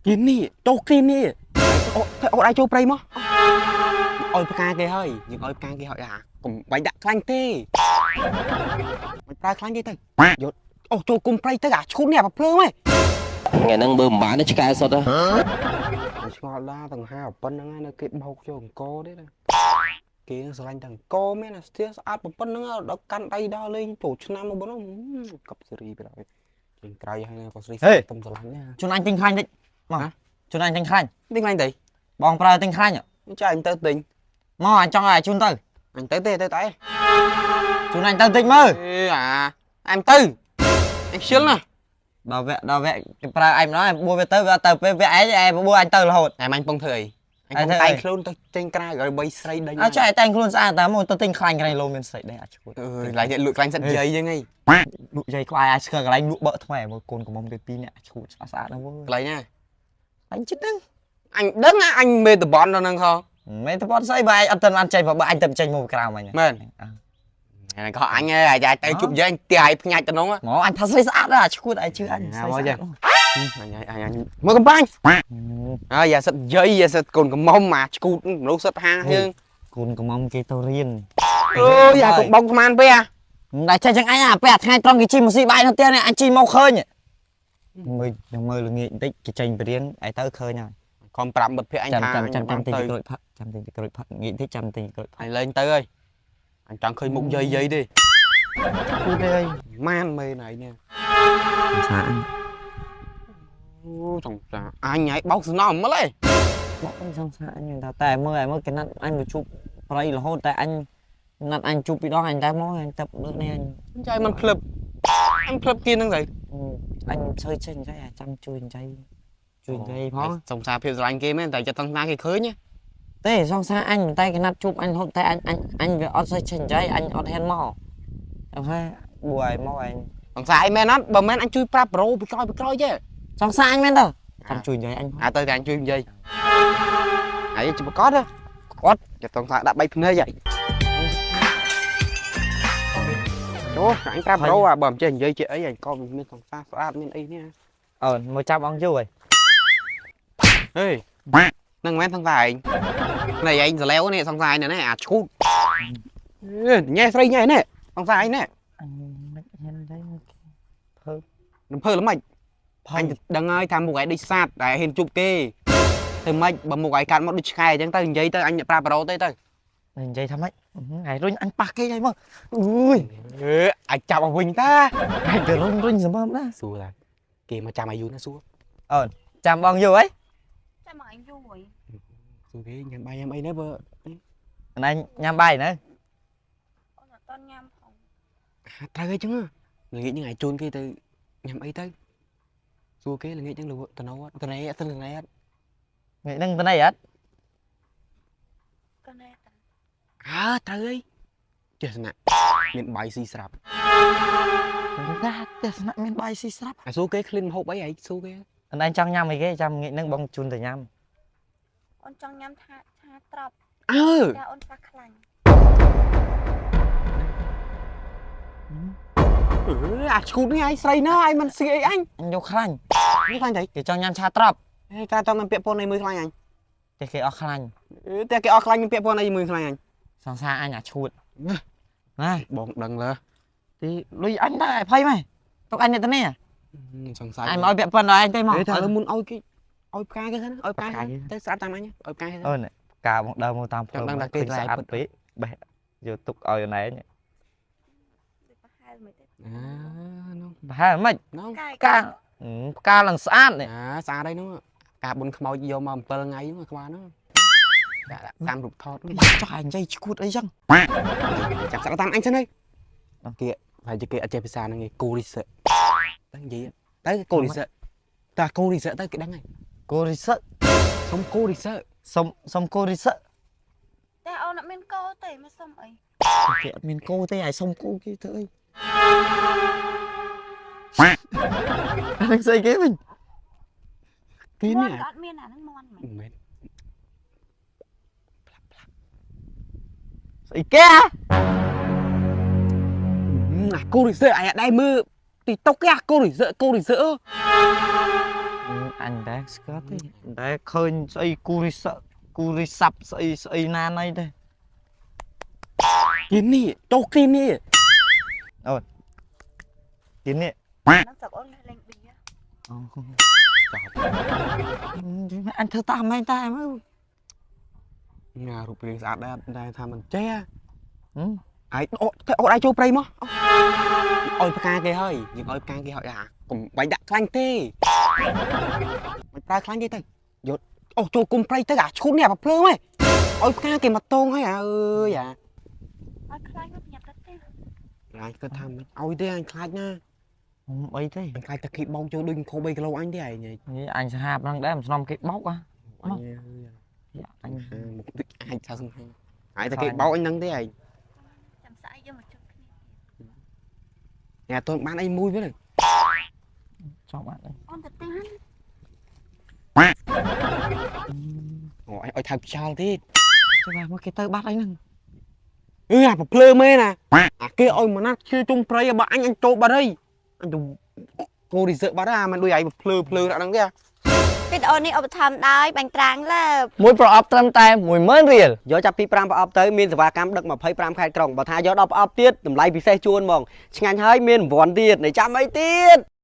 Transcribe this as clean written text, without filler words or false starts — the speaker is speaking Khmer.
គៀននេះចូលគៀននេះអូអូដៃចូលព្រៃមកឲ្យផ្កាគេហើយយើងឲ្យផ្កាគេហើយអាកុំបាញ់ដាក់ខ្លាញ់ទេមិនប្រើខ្លាញ់ទេទៅយកអូចូលគុំព្រៃទៅអាឈូតនេះអាភ្លើងហ៎ ថ្ងៃហ្នឹងបើមិនបានទេឆ្កែសុទ្ធហ៎ ឆ្ងល់ដែរទាំងហាប៉ុណ្្នឹងហើយនៅគេបោកចូលអង្គទេណាគេស្រឡាញ់ទាំងអង្គមែនអាស្ទះស្អាតប៉ុណ្្នឹងដល់កាន់ដៃដល់លេងចូលឆ្នាំមកប៉ុណ្ណឹងកប់សេរីទៅដល់ចេញក្រៅហើយក៏ស្រីទុំស្រឡាញ់ណា ជូនអញទិញខ្លាញ់តិចមកជូនអញទិញខ្លាញ់ ទិញខ្លាញ់ទៅ បងប្រើទិញខ្លាញ់ ចាអញទៅទិញ មកអញចង់ឲ្យជូនទៅ អញទៅទេទៅតែ ជូនអញទៅតិចមើល អេអាអញទៅអញខ្ជិលណា ដល់វគ្គគេប្រើឯងម្ដងឯងបួលវាទៅវាអត់ទៅពេលវគ្គឯងឯងបួលអញទៅរហូត តែអញពងធ្វើអីអញពងតែងខ្លួនទៅចេញក្រៅឲ្យបីស្រីដេញ អើចុះឯងតែងខ្លួនស្អាតតាមកទៅទិញខ្លាញ់ក្រែងលោមានស្រីដេញអាចឈួត អើយឡើយលក់ខ្លាញ់សិតយាយចឹងហី លក់យាយក្បែរអាចស្គាល់កន្លែងលក់បើកថ្មីមើលកូនកំមុំទៅពីរនាក់ឈួតស្អាតស្អាតណាស់វើ កន្លែងណា អញចិត្តហ្នឹង អញដឹងអញមេតបនដល់ហ្នឹងខ មិនទៅបត់ស្អីបើឯងអត់ទាន់បានចេញបើអញទៅចេញមកក្រៅអញ មែនហ្នឹងក៏អញហើយអាចទៅជប់យាយផ្ទះឲ្យផ្ញាច់ទៅនោះ មកអញថាស្រីស្អាតដែរឈួតឯងជឿអញស្រីស្អាត អញអញមកកំបាញ់ហើយយ៉ាសិតយាយយ៉ាសិតកូនកំមុំអាឈូតមនុស្សសិតហាយើង កូនកំមុំគេទៅរៀន អើយអាកុំបងស្មានពេអា មិនដែលចេះចឹងអញអាពេលអាថ្ងៃត្រង់គេជិះមកស៊ីបាយនៅផ្ទះនេះអញជិះមកឃើញមើលខ្ញុំមើលល្ងាចបន្តិចគេចេញទៅរៀនឯងទៅឃើញហើយ ខំប្រាប់មិត្តភក្តិអញ ចាំ ថា ចាំចាំចាំទិញក្រូចផឹកចាំទិញក្រូចផឹកងាកតិចចាំទិញក្រូចផឹក អញលែងទៅហើយអញចង់ឃើញមុខយាយយាយទេ គូទេអី ម៉ានមេណៃនេះ សាអញ អូសង្សារអញហើយបោកសំណំម្លេះ មកអញសង្សារអញថាតែមើលឯមើលគេណាត់អញមកជួបប្រៃរហូតតែអញណាត់អញជួបពីរដងអញតែមកអញទៅលើកនេះអញ ចៃមិនភ្លឹបអញភ្លឹបគៀនហ្នឹងទៅ អញឈើចេះអញ្ចឹងចាំជួយអញ្ចឹងជួយអញ្ចឹងផង សង្សារភាពស្រឡាញ់គេមែនតែចិត្តសង្សារគេឃើញ ទេសង្សារអញតែគេណាត់ជួបអញរហូតតែអញអញអញវាអត់សូវចេះអញ្ចឹងអញអត់ហ៊ានមកចាំហើយបួយមកអញ សង្សារអីមែនអត់បើមែនអញជួយប្រាប់ប្រូពីក្រោយពីក្រោយទេ សង្សារអញមែនតើចាំជួយនិយាយអញ អាទៅតែអញជួយនិយាយហើយជបកត់គាត់ចិត្តសង្សារដាក់បីភ្នែកហើយចូលអញប្រាប់ប្រូអាបើមិនចេះនិយាយជាអីអញក៏មានសង្សារស្អាតមានអីនេះ អូនមកចាប់អង្គយូរហើយ ហេនឹងមែនសង្សារឯងនេះឯងសលែវនេះសង្សារឯងនេះអាឈូតញ៉ែស្រីញ៉ែនេះសង្សារឯងនេះ អញមិនហ៊ានទេភើ រំភើល្មិច ផ អញដឹងហើយថាមុខឯងដូចសัตว์ដែលហ៊ានជួបគេធ្វើម៉េចបើមុខឯងកាត់មកដូចឆ្កែអញ្ចឹងទៅនិយាយទៅអញប្រាប់ប្រូទេទៅ និយាយថាម៉េចថ្ងៃរុញអញប៉ះគេហើយមកអើយ អេអញចាប់ឲ្យវិញតា ឯងទៅរុញរុញសម្បើមណា សួរតាគេមកចាំអាយុណាសួរ ចាំបងយូរអី ចាំមកអញយូរហើយ សួរគេញ៉ាំបាយញ៉ាំអីណាបើ ណៃញ៉ាំបាយណា អូនអត់តន់ញ៉ាំផង ត្រូវអីចឹងល្ងាចហ្នឹងឯងជូនគេទៅញ៉ាំអីទៅសួរគេល្ងាចហ្នឹងលតំណតណេអត់តណេអត់ ថ្ងៃហ្នឹងទៅណៃអត់ កណែតា អើត្រូវអីចេះស្នាក់មានបាយស៊ីស្រាប់ តាទស្សនៈមានបាយស៊ីស្រាប់ អាសួរគេក្លិនម្ហូបអីឯងសួរគេ អញចង់ញ៉ាំអីគេចាំថ្ងៃហ្នឹងបងជូនទៅញ៉ាំ អូនចង់ញ៉ាំថាឆាត្រប់ អើ តែអូនខ្វះខ្លាញ់ អឺអាឈូតនេះឯងស្រីណាឯងមិនស៊ីអីអញ អញយកខ្លាញ់ នេះខ្លាញ់ទៅ គេចង់ញ៉ាំឆាត្រប់ តែតើមានពាក់ព័ន្ធអីមួយខ្លាញ់អញ តែគេអស់ខ្លាញ់ តែគេអស់ខ្លាញ់មានពាក់ព័ន្ធអីមួយខ្លាញ់អញ សង្សារអញអាឈួតណា បងដឹងលើ ទីលុយអញដែរភ័យម៉េចទុកអញនេះទៅនេះ សង្ស័យ អញមកឲ្យពាក់ព័ន្ធដល់ឯងទេមក ទេថាលើមុនឲ្យគេឲ្យផ្កាគេសិនឲ្យផ្កាទៅស្អាតតាមអញឲ្យផ្កាគេ អូនកាបងដើរមកតាមផ្លូវ ចាំដឹងថាគេ ឃើញស្អាតពេកបេះយកទុកឲ្យណែង ដូចប្រហែលមិនទេ អានោះ ប្រហែលមិន នោះ កាយ ផ្កាផ្កាឡើងស្អាតនេះ អាស្អាតហើយនោះកាបុនខ្មោចយកមក7ថ្ងៃហ្នឹងក្បាលហ្នឹងដាក់តាមរូបថត ចោះឯងនិយាយឈួតអីចឹង ចាប់សាក់តាមអញសិនហើយគេហើយគេអត់ចេះភាសាហ្នឹងឯងគូរិសទៅនិយាយទៅគូរិសតាគូរិសទៅគេដឹងហើយ គូរិស សុំគូរិស សុំសុំគូរិស តែអូនអត់មានកោទេមកសុំអី គេអត់មានគោទេឯងសុំគោគេធ្វើអីអានឹងស្អីគេវិញ គេ មន់ នេះ ក៏អត់មានអាហ្នឹងមន់មែន មែន ស្អីគេអា អាគូរិសអញអត់ដែរមើលទីតុកគេអាគូរិសគូរិស អ អញដែរស្គាល់ទេតែឃើញស្អីគូរិសគូរិស័ព្ទស្អីស្អីណាណីទេ គេនេះចុះគេនេះ ទីនេះ ហ្នឹងស្រុកអូនលេងប៊ី អញធ្វើតាមឯងតែមើល ញ៉ារូបរាងស្អាតដែរដែរថាមិនចេះ ហឹម ឯងអូទៅអូនឯងចូលព្រៃមកឲ្យផ្កាគេហើយយើងឲ្យផ្កាគេហើយអាកុំបាញ់ដាក់ខ្លាញ់ទេមិនប្រើខ្លាញ់ទេទៅយកអូចូលគុំព្រៃទៅអាឈូតនេះអាប្រភ្លើងហ៎ឲ្យផ្កាគេមកតងហើយអាអើយអា ឲ្យខ្លាញ់មកប្រញាប់ទៅទេ អញគិតថាមិនឲ្យទេអញខ្លាចណា អីទេ អញខ្លាចតែគេបោកចូលដូចខោ3គីឡូអញទេឯង នេះអញសាហាបហ្នឹងដែរមិនស្នំគេបោកហ៎ អញ អញ មកដូចអាចថាសង្ហាហើយតែគេបោកអញហ្នឹងទេឯង ចាំស្អែកយើងមកជួបគ្នា ញ៉ាអត់ទាន់បានអីមួយវិញ ចង់បានអី អូនទៅទេហ្នឹង អូអញឲ្យថៅខ្យល់ទៀត ចាំមកគេទៅបាត់អីហ្នឹង អឺអាប្រភ្លើមែនណាអាគេឲ្យមកណាត់ឈឺជុំព្រៃបើអញអញចូលបាត់ហើយអញទៅគោរីសើបាត់អាមិនដូចឯងភ្លើភ្លើដាក់ហ្នឹងទេ វីដេអូនេះឧបត្ថម្ភដោយបាញ់ត្រាងលើប មួយប្រអប់ត្រឹមតែ10000រៀល យកចាប់ពី5ប្រអប់ទៅមានសេវាកម្មដឹក25ខេត្តក្រុងបើថាយក10ប្រអប់ទៀតតម្លៃពិសេសជួនហ្មងឆ្ងាញ់ហើយមានរង្វាន់ទៀតនៅចាំអីទៀត។